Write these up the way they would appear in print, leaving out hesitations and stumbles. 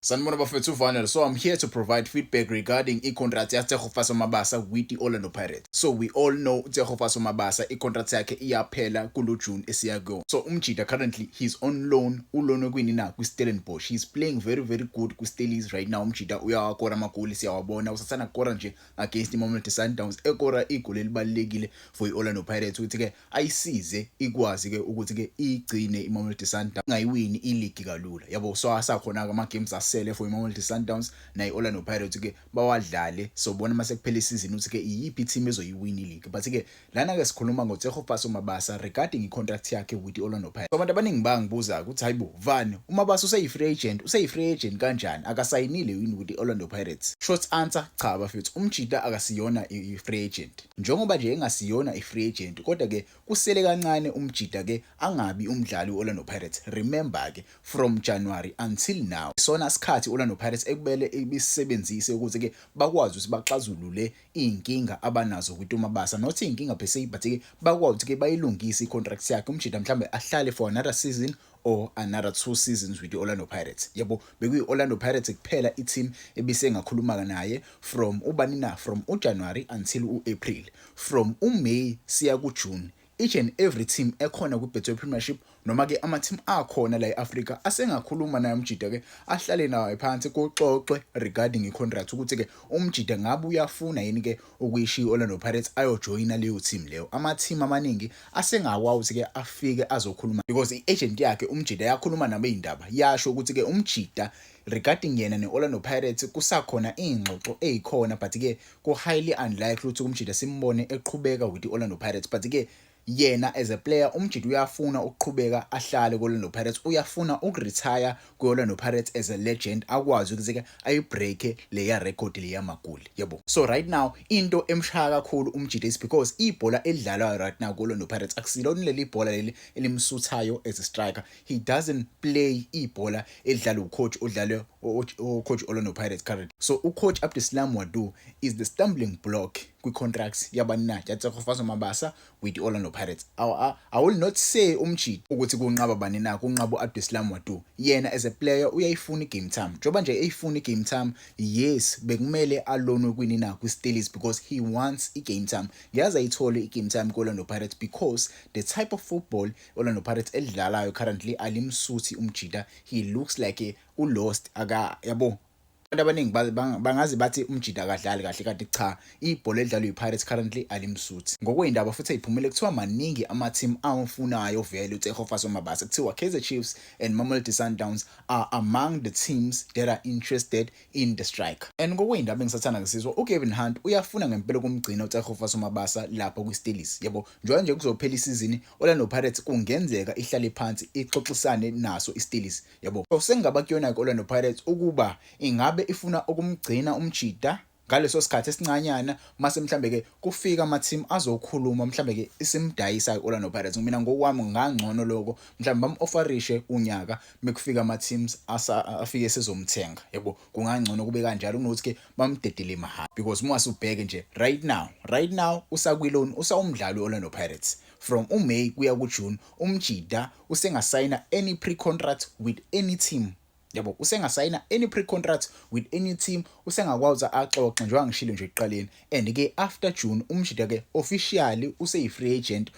Sanibona bafethu, uVanel. So I'm here to provide feedback regarding i-contract yaTshegofatso Mabasa with the Orlando Pirates. So we all know uTshegofatso Mabasa, i-contract yakhe iyaphela kulo June esiya kuyo. So umjida currently he's on loan, uloan kwini na kwi-Stellenbosch. He's playing very very good kwi-Stellies right now. Umjida uyawakora amagoli, siyawabona. Usathanda kukora nje against iMamelodi Sundowns, ekora igoli elibalulekile for i-Orlando Pirates ukuthi ke ayisize ikwazi ke ukuthi ke igcine iMamelodi Sundowns ingayiwini iligi kalula, yabo. So asakhona ke ama games asele for iMamelodi Sundowns nayi Orlando Pirates ke bawadlale. So bona mase kuphela isizini ukuthi ke iyiphi team ezoyiwina iligi. But ke lana ke sikhuluma ngoTshegofatso Mabasa regarding i-contract yakhe with i-Orlando Pirates. So abantu abaningi bangibuza ukuthi, "Hayibo Van, uMabasa useyi-free agent, useyi-free agent kanjani? Akasayinile yini with i-Orlando Pirates?" Short answer, cha bafethu, umjida akasiyona i-free agent. Njengoba nje engasiyona i-free agent, kodwa ke kusele kancane umjida ke angabi umdlali we-Orlando Pirates. Remember ke, from January until now, sona sikhathi Orlando Pirates ekubele ibisebenzise ukuthi ke bakwazi ukuthi baxazulule inkinga abanazo with uMabasa, not inkinga per se, but ke bakwazi ukuthi ke bayilungise i-contract yakhe, umjida mhlambe ahlale for another season or another two seasons with the Orlando Pirates, yabo. Bekuyi Orlando Pirates kuphela i-team ebisengakhuluma naye from ubani na, from uJanuary until uApril. From uMay siya kuJune, each and every team ekhona kwi-Betway Premiership noma ke ama-team akhona la e-Africa asengakhuluma naye umjida ke, ahlale naye phansi kuxoxwe regarding i-contract ukuthi ke umjida ngabe uyafuna yini ke ukuyishiya i-Orlando Pirates ayojoyina leyo team leyo. Ama-team amaningi asengakwazi ke afike azokhuluma because i-agent yakhe umjida yakhuluma nabo izindaba, yasho ukuthi ke umjida regarding yena ne-Orlando Pirates kusakhona iy'ngxoxo ey'khona, but ke ku-highly unlikely ukuthi umjida simbone eqhubeka with i-Orlando Pirates. But ke yena as a player umjida uyafuna ukuqhubeka ahlale ku-Orlando Pirates, uyafuna ukuretire ku-Orlando Pirates as a legend, akwazi ukuthi-ke ayibreak leya record leya magoli, yabo. So right now into emshaya kakhulu umjida is because ibhola elidlalwayo right now ku-Orlando Pirates akusilona leli bhola leli elimsuthayo as a striker. He doesn't play ibhola elidlalwa ucoach odlale ucoach Orlando Pirates currently. So ucoach Abdeslam Ouaddou is the stumbling block kwi-contracts yabaninathi yaTshegofatso Mabasa with the Orlando Pirates. I will not say umjida ukuthi kunqaba bani na, kunqaba u-Abdeslam Ouaddou. Yena as a player uyayifuna i-game time. Njengoba nje eyifuna i-game time, yes, bekumele alonwe kwini na, kwi-Stellies, because he wants i-game time. Ngiyazi ayithole i-game time ku-Orlando Pirates because the type of football Orlando Pirates elidlalayo currently alimsuthi umjida. He looks like a ulost aka, yabo. Abantu abaningi bangaze bathi umjida akadlali kahle, kanti cha, ibhola elidlalwa yi-Pirates currently alimsuthi. Ngokwey'ndaba futhi ey'phumile, kuthiwa maningi ama-team amfunayo vele uTshegofatso Mabasa. Kuthiwa Kaizer Chiefs and Mamelodi Sundowns are among the teams that are interested in the striker. And ngokwey'ndaba engisathanda ngisizwa, uGavin Hunt uyafuna ngempela ukumgcina uTshegofatso Mabasa lapho kwi-Stellies, yabo. Njengoba nje kuzophela isizini, Orlando Pirates kungenzeka ihlale phansi ixoxisane naso i-Stellies, yabo. So sengingaba kuyona-ke Orlando Pirates ukuba ingabe ifuna ukumgcina umjida ngaleso sikhathi esincanyana, mase mhlambe ke kufika ama-team azokhuluma, mhlambe ke isimdayisa i-Orlando Pirates. Mina ngokwami ngangcono lokho, mhlambe bam-offerishe unyaka, mekufika ama-teams afike sezomthenga, yabo. Kungangcono kube kanjalo kunokuthi ke bamdedele mahhala, because uma usubheke nje right now, right now usakwi-loan, usawumdlali we-Orlando Pirates. From uMay kuya kuJune, umjida usengasayina any pre-contract with any team, yabo. Usengasayina any pre-contract with any team, usengakwazi axoxe njengoba ngishilo nje ekuqaleni. And ke after June umjida ke officially useyi-free agent,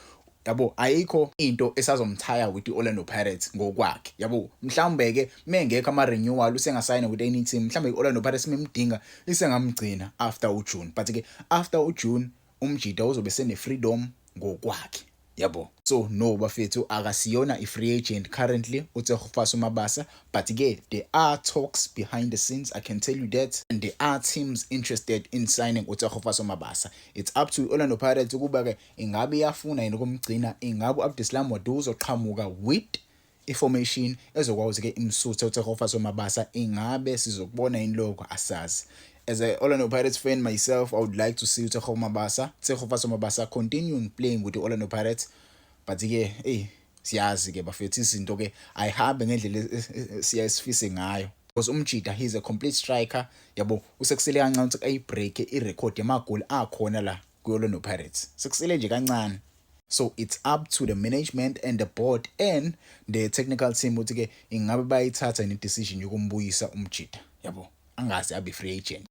yabo. Ayikho into esazomthaya with i-Orlando Pirates ngokwakhe, yabo. Mhlawumbe ke mengekho ama renewal, usengasayina with any team. Mhlawumbe i-Orlando Pirates memdinga isengamgcina after uJune, but ke after uJune umjida uzobe sene freedom ngokwakhe, yabo. So no bafethu, akasiyona i-free agent currently uTshegofatso Mabasa, but ke there are talks behind the scenes, I can tell you that, and there are teams interested in signing uTshegofatso Mabasa. It's up to Orlando Pirates ukuba ke ingabe iyafuna yini ukumgcina, ingabe uAbdeslam Ouaddou uzoqhamuka with i-formation ezokwazi ke imsuthe uTshegofatso Mabasa. Ingabe sizokubona yini lokho? Asazi. As a Orlando Pirates fan myself, I would like to see uTshegofatso Mabasa, Tshegofatso Mabasa continuing playing with the Orlando Pirates, but ke hey, siyazi ke bafethu, izinto ke ayihambe ngendlela siya sifise ngayo, because umjida he's a complete striker, yabo. Usekusele kancane ukuthi ayibreak irecord yamagoli akhona la ku Orlando Pirates, sekusele nje kancane. So it's up to the management and the board and the technical team ukuthi ke ingabe bayithatha ne decision yokumbuyisa umjita, yabo, angaze abe free agent.